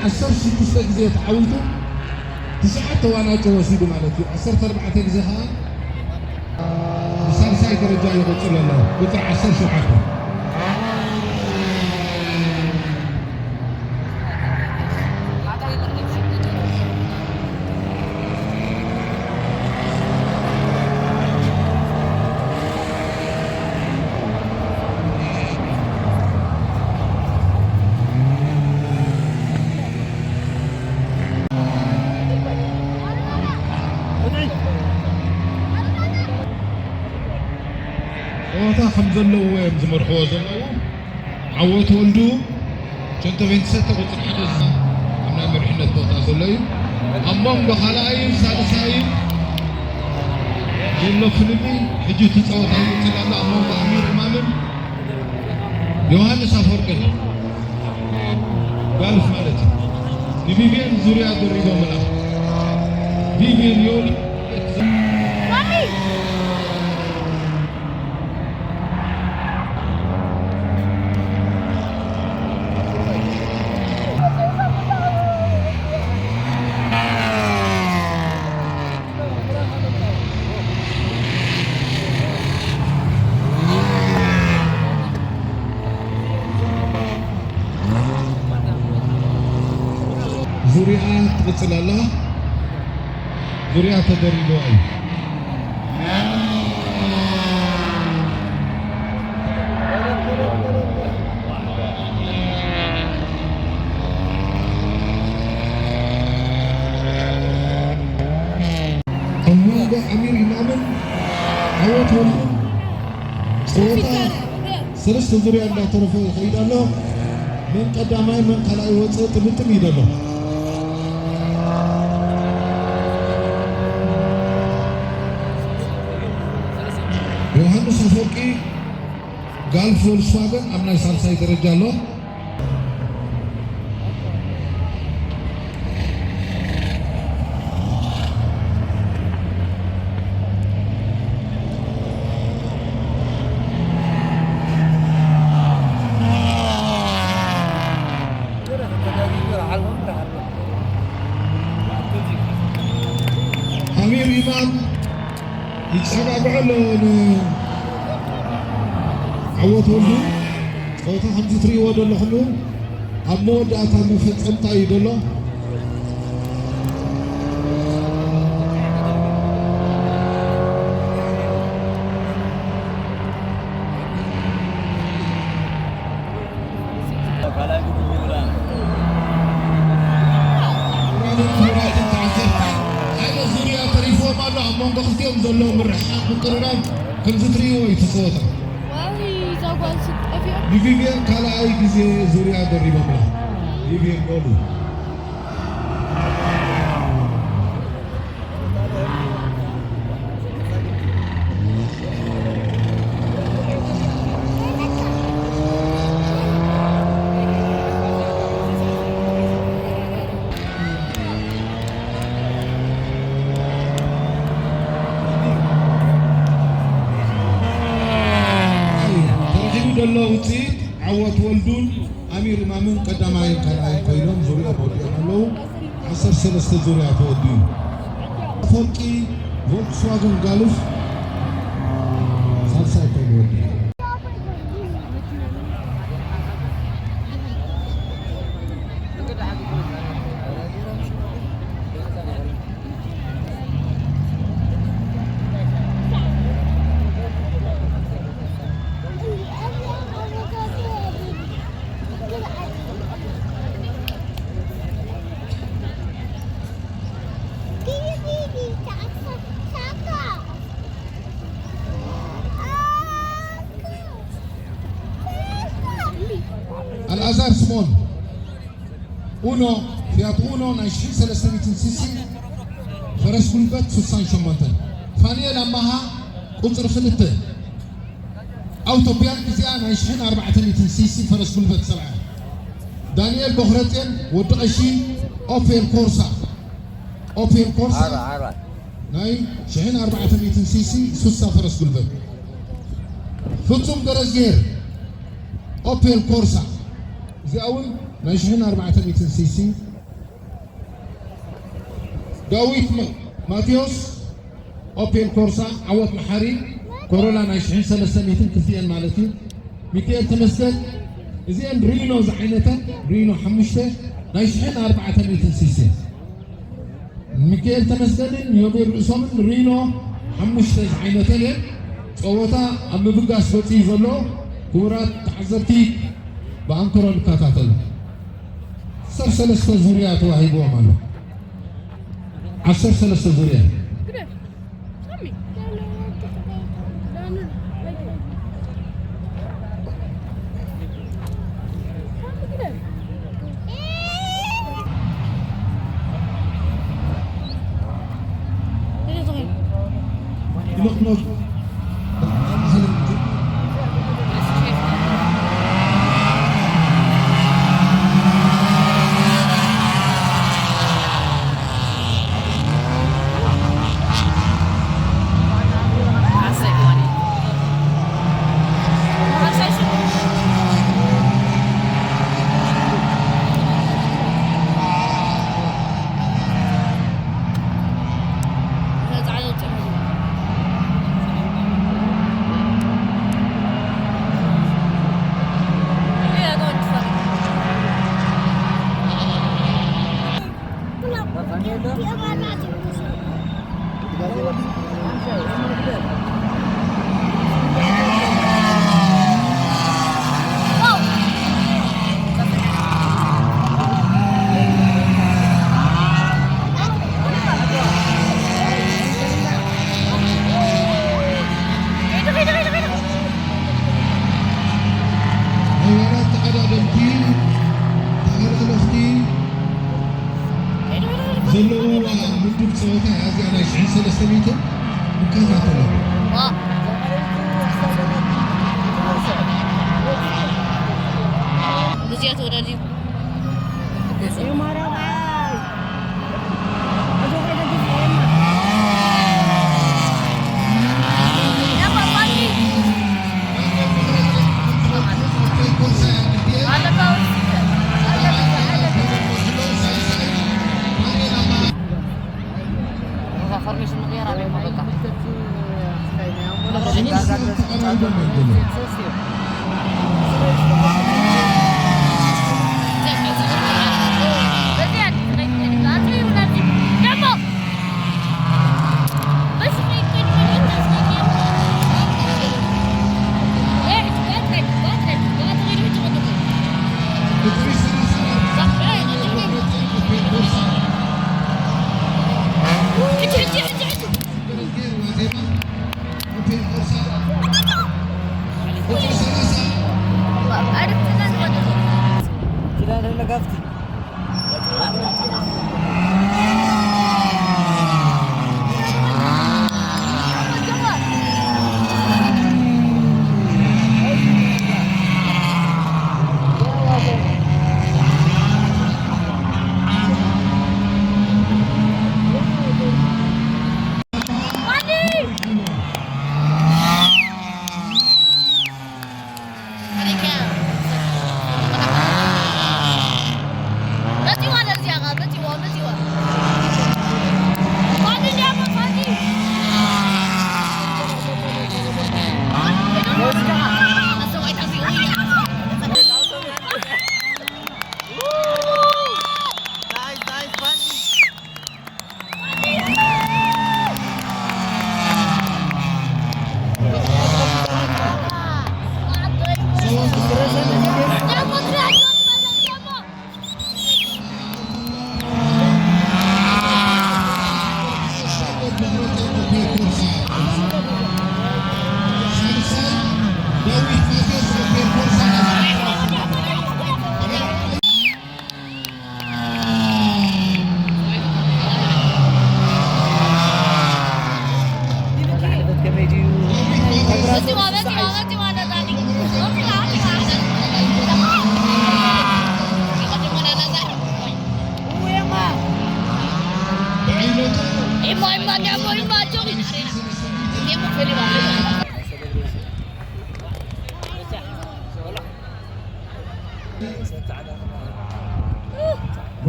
ዓሰርተ ሽዱሽተ ግዜ ተዓዊቱ ትሽዓተ ዋንጫ ወሲዱ ማለት እዩ። ዓሰርተ ኣርባዕተ ግዜ ኸዓ ብሳልሳይ ደረጃ ይቕጽል ኣሎ። ቁጽሪ ዓሰርተ ሸውዓተ። ጸወታ ከም ዘለዎ እዮም ዝመርሕዎ ዘለዉ። ዓወት ወልዱ፣ ቸንቶ ቬንትሰተ ቁጽሪ ሓደ ኣብ ናይ መሪሕነት ቦታ ዘሎ እዩ። ኣብ መንጎ ካልኣይን ሳልሳይን ዘሎ ፍልልይ ሕጂ እቲ ጸወታ ይቕጽል ኣሎ። ኣብ መንጎ ኣሚር እማምን ዮሃንስ ኣፈወርቅን ጋልፍ ማለት እዩ። ንቪቪየን ዙርያ ደሪቦምላ። ቪቪየን ዮኒ ዙርያ ትቕጽል ኣላ። ዙርያ ተደሪብዋ እዩ። ኣብ መንጎ ኣሚር ኢማምን ዓወት ወልዱን ጸወታ ሰለስተ ዙርያ እንዳተረፎ ይኸይድ ኣሎ። መን ቀዳማይ መን ካልኣይ ወፀ ጥምጥም እዩ ዘሎ። ዮሃንስ ኣፈወርቂ ጋልፍ ቮልክስዋገን ኣብ ናይ ሳልሳይ ደረጃ ኣሎ። ኣሚር ኢማም ይጸጋግዖ ኣሎ ንዓወት ወልዱ። ጸወታ ከምዚ ትርእይዎ ዘለኹም እዩ። ኣብ መወዳእታ መፈጸምታ እዩ ዘሎ። ሓደ ዙርያ ተሪፎም ኣሎ። ኣብ መንጎ ክልቲኦም ዘሎ ምርሕሓቕ ምቅርራብ ከምዚ ትርእይዎ እዩ እቲ ጸወታ። ዋይ፣ እዛ ጓል ስጠፊኦ። ንቪቪየን ካልኣይ ግዜ ዙርያ ደሪቦምላ። ቪቪየን ኖሉ። ተረኺቡ ዘሎ ውፅኢት ዓወት ወልዱን ኣሚር ኢማምን ቀዳማይን ካልኣይን ኮይኖም ዙርያ ወዲኦም ኣለዉ። ዓሰርተ ሰለስተ ዙርያ ተወዲኡ። ኣፈወርቂ ቮልክስዋገን ጋልፍ ሳልሳይ ኮይኑ ወዲኡ። ኣልኣዛር ስምኦን ኡኖ፣ ፊያት ኡኖ ናይ ሽሕን ሰለስተ ሚእትን ሲሲ ፈረስ ጉልበት ሱሳን ሸሞንተን። ፋንኤል ኣማሃ ቁጽሪ ክልተ ኣውቶቢያን እዚኣ ናይ ሽሕን ኣርባዕተ ሚእትን ሲሲ ፈረስ ጉልበት ሰብዓ። ዳንኤል ቦኽረጼን ወዲ ቀሺ ኦፔል ኮርሳ፣ ኦፔል ኮርሳ ዓራ፣ ዓራ። ናይ ሽሕን ኣርባዕተ ሚእትን ሲሲ ሱሳ ፈረስ ጉልበት። ፍጹም ገረዝጌር ኦፔል ኮርሳ እዚኣ እውን ናይ ሽሕን ኣርባዕተ ሚእትን ሲሲ፣ ዳዊት ማ-፣ ማቴዎስ ኦፔል ኮርሳ ዓወት መሓሪ ኮሮላ ናይ ሽሕን ሰለስተ ሚእትን ክልቲኤን ማለት እዩ። ሚካኤል ተመስገን እዚኤን ሪኖ ዝዓይነተን ሪኖ ሓሙሽተ ናይ ሽሕን ኣርባዕተ ሚእትን ሲሲ። ሚካኤል ተመስገንን ዮቤል ርእሶምን ሪኖ ሓሙሽተ ዝዓይነተን እየን። ጸወታ ኣብ ምብጋስ ገጹ እዩ ዘሎ። ክቡራት ተዓዘብቲ ብኣንክሮ ንከታተሉ። ዓሰርተ ሰለስተ ዙርያ ተዋሂብዎም ኣሎ። ዓሰርተ ሰለስተ ዙርያ። ኣባላት ተቐዳደምቲ፣ ተቐዳደምቲ ዘለውዋ ምድብ ጸወታ እያ እዚኣ ናይ ሽሕን ሰለስተ ሚእትን ንከታተሎ። እዚኣ ተወዳዲሩ። ኪዳነ ለጋፍቲ።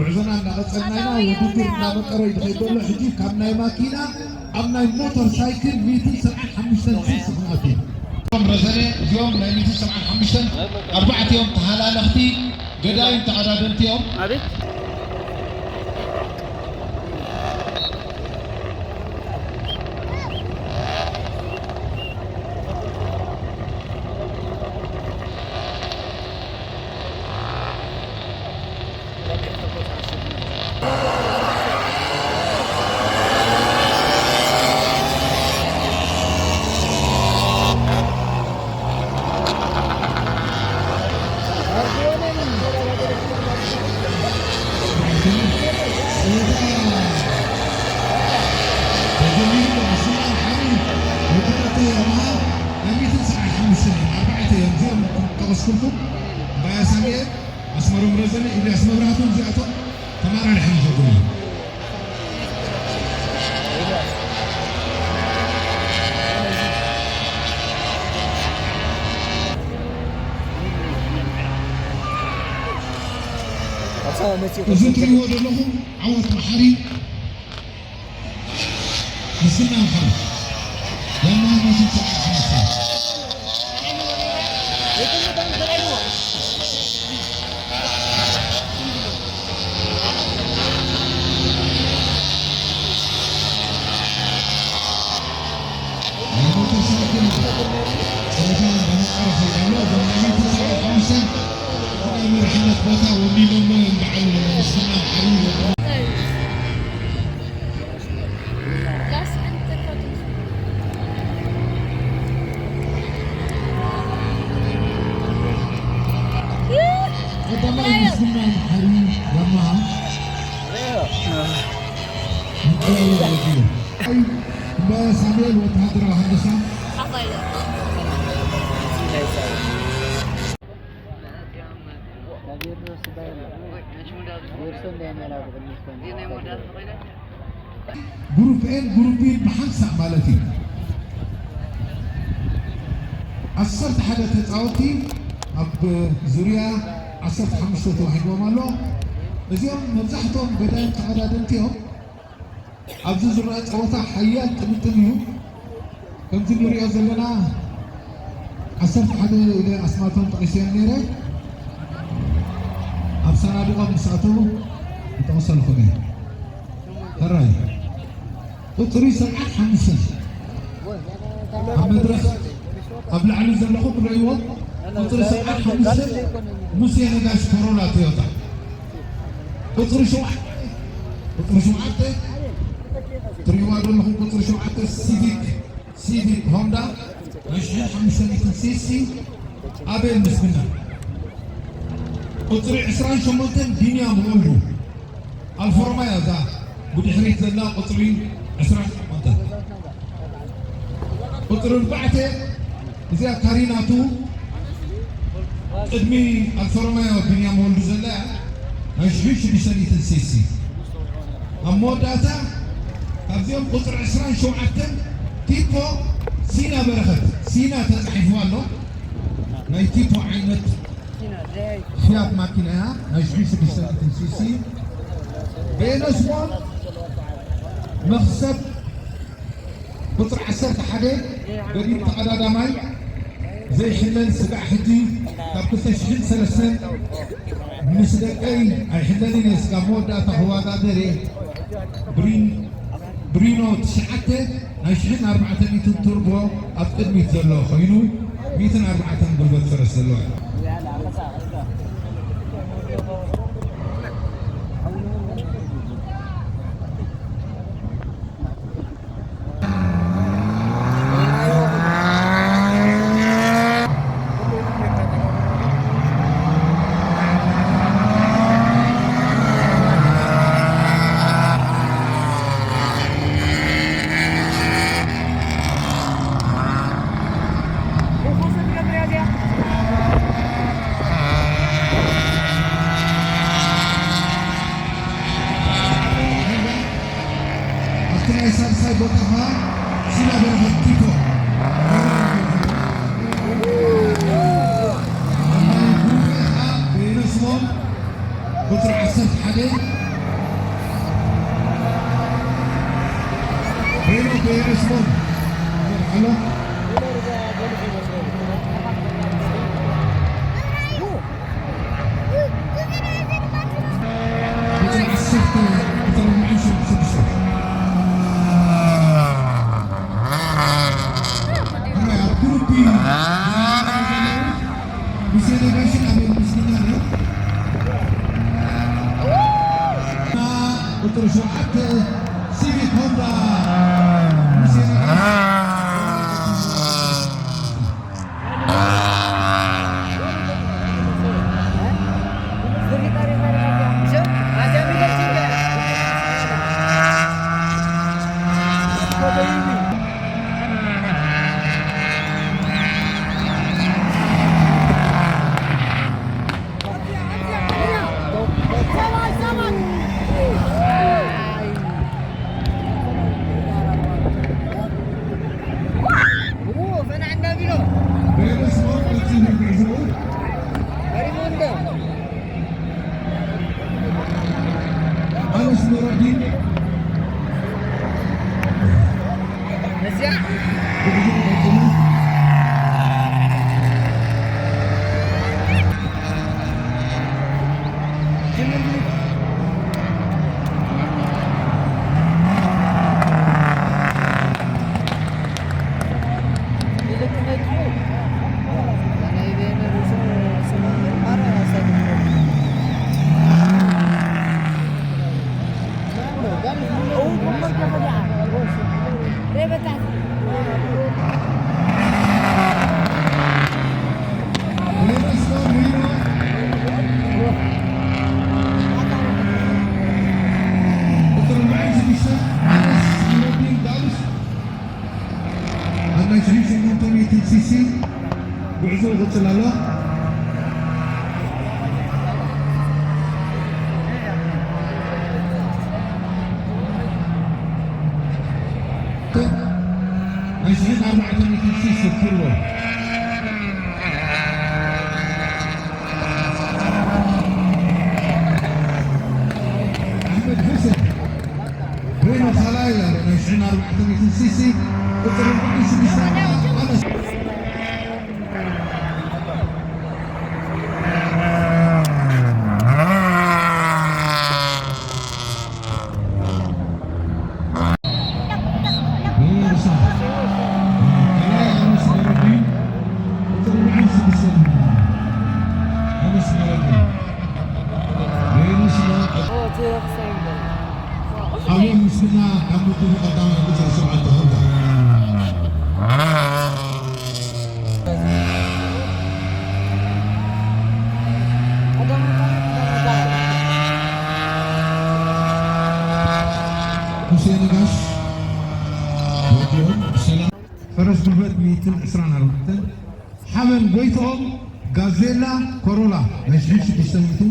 ጉዕዞና እንዳቐጸልና ኢና። ውድድር እንዳመቀረ እዩ ዝኸይድ ዘሎ። ሕጂ ካብ ናይ ማኪና ኣብ ናይ ሞተር ሳይክል ሚእትን ሰብዓን ሓሙሽተን ክንኣቱ ኢና። እቶም ረዘነ እዚኦም ናይ ሚእትን ሰብዓን ሓሙሽተን ኣርባዕቲኦም ተሃላለኽቲ ገዳይም ተቐዳደምቲ እዮም። ኣቤት። ኣስመሮም ረዘነ፣ ኢልያስ መብራህቱን እዚኣቶም ተመራሪሖም ይኸዱ እዮም። እዚ እትሪእዎ ዘለኹም ዓወት መሓሪ ምስና መሓሪ ለማ መሽን ሰዓት ሓሙሽተ ሳሙኤል ወተሃደራዊ ሃንደሳ ግሩፕ ኤን ግሩፕ ቢን ብሓንሳእ ማለት እዩ። ዓሰርተ ሓደ ተፃወቲ ኣብ ዙርያ ዓሰርተ ሓሙሽተ ተዋሂብዎም ኣሎ። እዚኦም መብዛሕትኦም ገዳይም ተቐዳደምቲ እዮም። ኣብዚ ዝረአ ፀወታ ሓያል ጥምጥም እዩ። ከምዚ ንሪኦ ዘለና ዓሰርተ ሓደ ኢለ ኣስማቶም ጠቒሰዮም ነይረ። ኣብ ሰናድቖም ምስ ኣተዉ ይጠቕሰልኩም እየ። ሕራይ ቁፅሪ ሰብዓን ሓሙሽተን ኣብ መድረኽ ኣብ ላዕሊ ዘለኹም ትርእይዎ ቁፅሪ ሰብዓን ሓሙሽተን ሙሴ ነጋሽ ኮሮላ ቶዮታ። ቁፅሪ ሸውዓተ ቁፅሪ ሸውዓተ ትርእይዋ ዘለኹም ቁፅሪ ሸውዓተ ሲቪክ ሲቪክ ሆንዳ ናይ ሽሕን ሓሙሽተ ሚእትን ሲሲ ኣቤል ምስግና። ቁፅሪ ዕስራን ሸሞንተን ቢንያም ወልዱ ኣልፎ ሮማዮ እዛ ብድሕሪት ዘላ ቁፅሪ ዕስራን ሸሞንተን። ቁፅሪ ኣርባዕተ እዚኣ ካሪናቱ ቅድሚ ኣልፎ ሮማዮ ቢንያም ወልዱ ዘላ እያ ናይ ሽሕን ሽዱሽተ ሚእትን ሲሲ። ኣብ መወዳእታ ካብዚኦም ቁፅሪ ዕስራን ሸውዓተን ቲፖ ሲና በረኸት ሲና ተፃሒፉ ኣሎ። ናይ ቲፖ ዓይነት ፊያት ማኪና እያ ናይ ሽሕን ሽዱሽተ ሚእትን ሲሲ። ቤነስሞን መኽሰብ ቁፅሪ ዓሰርተ ሓደ ገዲም ተቐዳዳማይ ዘይሕለል ስጋዕ ሕጂ ካብ ክልተ ሽሕን ሰለስተን ምስ ደቀይ ኣይሕለልን እየ ስጋብ መወዳእታ ክወዳደር እየ። ብሪን ብሪኖ ትሽዓተ ናይ ሽሕን ኣርባዕተ ሚእትን ቱርቦ ኣብ ቅድሚት ዘሎ ኮይኑ ሚእትን ኣርባዕተን ጉልበት ፈረስ ዘለዎ እዩ። ኣብቲ ናይ ሳልሳይ ቦታ ኸዓ ሲና በረኸት ቲቶ። ኣብ ናይ ጉሩፕ ኤ ኸዓ በየነ ስምኦን፣ ቁፅሪ ዓሰርተ ሓደ ሄኖክ የረስሞን። ሄሎ። ቁፅሪ ዓሰርተ፣ ቁፅሪ ኣርባዕን ሽዱሽተ። ኣብ ግሩፕ ቢ፣ ሙሴ ነጋሽን ኣቤል ምስግናን እዮም። ቁፅሪ ሸውዓተ ሲቪክ ሆንዳ፣ ሙሴ ነጋሽ። ኣነስ ኑረዲን። ኣብ ናይ ሽሕን ሸሞንተ ሚእትን ሲሲ ጉዕዞ ይቕጽል ኣሎ። ናይ ሽሕን ኣርባዕተ ሚእትን ሲሲ ኪሎ። ኣሕመድ ሑሴን። ሬኖ ሳላይ ኣሎ፣ ናይ ሽሕን ኣርባዕተ ሚእትን ሲሲ፣ ቁጽሪ ኣርባዕን ሽዱሽተን። ኣቤል ምስግና ካብ ምድቡ ቀዳማይ ቁፅሪ ሸውዓተ ሆንዳ። ሙሴ ነጋሽ፣ ወዲኦም ሰላም። ፈረስ ጉልበት ሚእትን ዕስራን ኣርባዕተን፣ ሓበን ጎይትኦም ጋዜላ ኮሮላ ናይ ሽሕን ሽዱሽተ ሚእትን፣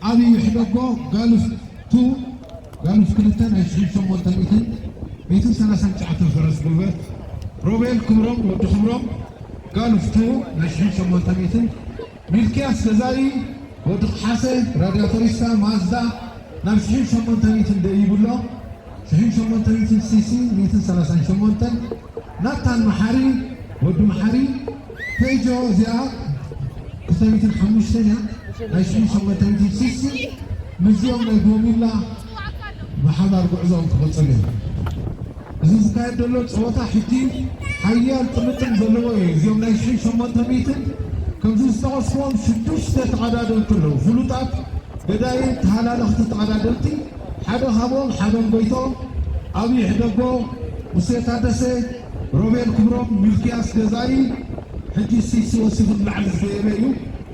ኣብዩ ሕደጎ ጋልፍ ቱ፣ ጋልፍ ክልተ ናይ ሽሕን ሸሞንተ ሚእትን፣ ሚእትን ሰላሳን ትሽዓተን ፈረስ ጉልበት፣ ሮቤል ክብሮም ወዲ ክብሮም ጋልፍ ቱ ናይ ሽሕን ሸሞንተ ሚእትን፣ ሚልክያስ ገዛኢ ወዲ ቁሓሰ ራድያቶሪስታ ማዝዳ ናብ ሽሕን ሸሞንተ ሚእትን ደይብሎ። ሽሕን ሸሞንተ ሚእትን ሲሲ ሚእትን ሰላሳን ሸሞንተን፣ ናታን መሓሪ ወዲ መሓሪ፣ ፔጆ እዚኣ ክልተ ሚእትን ሓሙሽተን እያ፣ ናይ ሽሕን ሸሞንተ ሚእትን ሲሲ ምስዚኦም ናይ ጎሚላ ብሓባር ጉዕዞኦም ክቕጽሉ እዮም። እዚ ዝካየድ ዘሎ ጸወታ ሕጂ ሓያል ጥምጥም ዘለዎ እዩ። እዚኦም ናይ ሽሕን ሸሞንተ ሚእትን ከምዚ ዝተቐስዎም ሽዱሽተ ተቐዳደምቲ ኣለዉ፣ ፍሉጣት ገዳይም ተሃላለኽቲ ተቐዳደምቲ፣ ሓደ ካብኦም ሓበን ጎይትኦም፣ ኣብይ ሕደጎ፣ ሙሴ ታደሰ፣ ሮቤል ክብሮም፣ ሚልክያስ ገዛኢ፣ ሕጂ ሲሲ ወሲኹ ንላዕሊ ዝደየበ እዩ።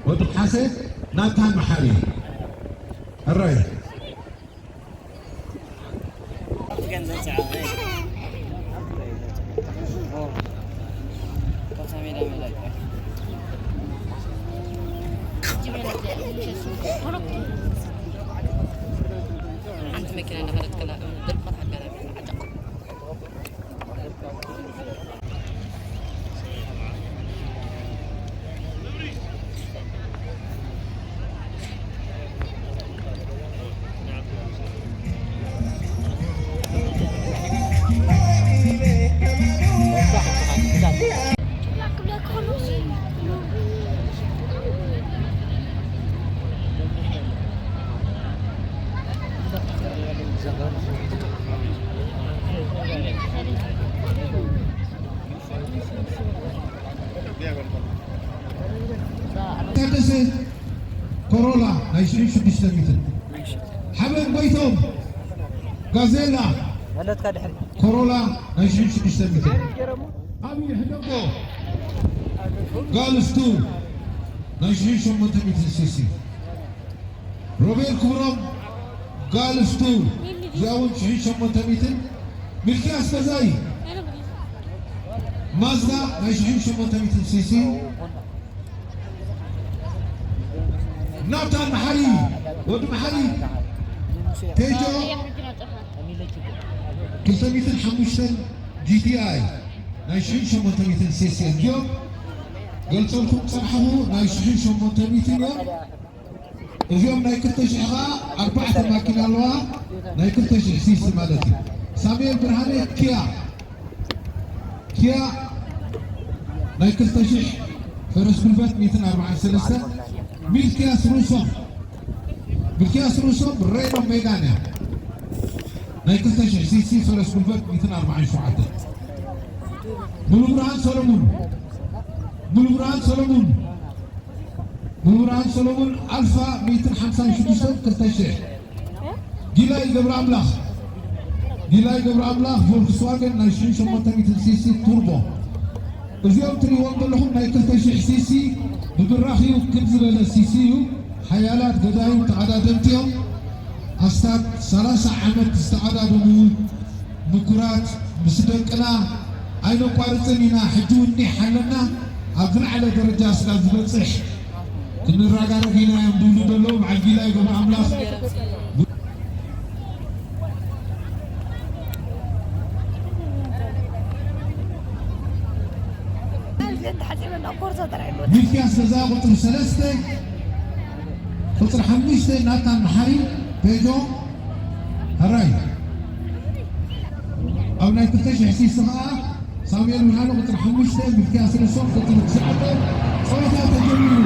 ወዲ ሓሴት ናታን መሓሪ። ሕራይ። ሓንቲ መኪና እንዳኸደት ከላ ድርቆት ኣጋጣሚ ዓጨቕ። ታደሰ ኮሮላ ናይ ሽሕን ሽዱሽተ ሚእትን። ሓበን ጎይቶም ጋዜላ መለትካ ድሕሪ ኮሮላ ናይ ሽሕን ሽዱሽተ ሚእትን። ኣብይ ሕደጎ ጋልስቱ ናይ ሽሕን ሸሞንተ ሚእትን ሲሲ። ሮቤል ክብሮም ጋልስቱ እዚኣ እውን ሽሕን ሸሞንተ ሚእትን። ሚልክያስ ገዛኢ ማዝዳ ናይ ሽሕን ሸሞንተ ሚእትን ሲሲ። ናታን መሓሪ ወዲ መሓሪ ቴጆ ክልተ ሚእትን ሓሙሽተን ጂ ቲ ኣይ ናይ ሽሕን ሸሞንተ ሚእትን ሲሲ እዮም። ገልጸልኩም ጸናሕኹ ናይ ሽሕን ሸሞንተ ሚእትን እዮም። እዚኦም ናይ ክልተ ሽሕ ኸዓ ኣርባዕተ ማኪና ኣለዋ። ናይ ክልተ ሽሕ ሲሲ ማለት እዩ። ሳሙኤል ብርሃነ ኪያ ኪያ ናይ ክልተ ሽሕ ፈረስ ጉልበት ሚእትን ኣርባዓን ሰለስተን። ሚልክያስ ሩሶም ሚልክያስ ሩሶም ሬኖ ሜጋን እያ። ናይ ክልተ ሽሕ ሲሲ ፈረስ ጉልበት ሚእትን ኣርባዓን ሸውዓተን። ሙሉብርሃን ሰሎሙን ሙሉብርሃን ሰሎሙን ሙሉብርሃን ሰሎሙን ኣልፋ ሚእትን ሓምሳን ሽዱሽተን ክልተ ሽሕ። ጊላይ ገብረኣምላኽ ጊላይ ገብረኣምላኽ ቮልክስዋገን ናይ ሽሕን ሸሞንተ ሚእትን ሲሲ ቱርቦ። እዚኦም ትሪእዎም ዘለኹም ናይ ክልተ ሽሕ ሲሲ ብብራኺኡ ክብ ዝበለ ሲሲ እዩ። ሓያላት ገዳይም ተቐዳደምቲ እዮም። ኣስታት ሰላሳ ዓመት ዝተቐዳደሙ ምኩራት ምስ ደቅና ኣይነቋርጽን ኢና። ሕጂ እውን ኒሕ ኣለና። ኣብ ዝለዓለ ደረጃ ስጋብ ዝበጽሕ ክንረጋረግ ኢና እዮም ዝብሉ ዘለዉ በዓል ጊላይ ገብረኣምላኽ። ሚልክያስ ገዛ ቁጽሪ ሰለስተ፣ ቁጽሪ ሓሙሽተ ናታን መሓሪ ፔጆ። ሕራይ ኣብ ናይ ክልተ ሽሕ ሲሲ ኸዓ ሳሙኤል ብርሃነ ቁጽሪ ሓሙሽተ፣ ሚልክያስ ርሶም ቁጽሪ ትሽዓተ። ጸወታ ተጀሚሩ።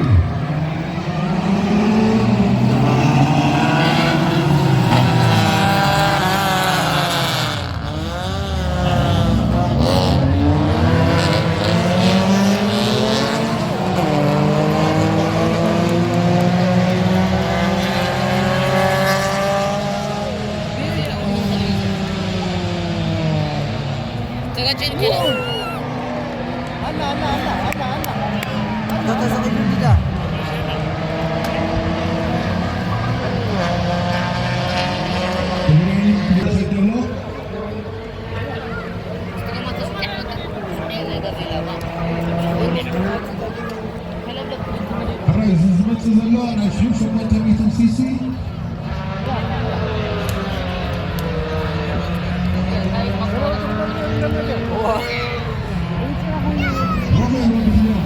ሕራይ እዚ ዝመጽእ ዘሎ ናይ ሽሕን ሸሞንተ ሚእትን ሲሲ። ሮቤል ወዲ ፍሬም።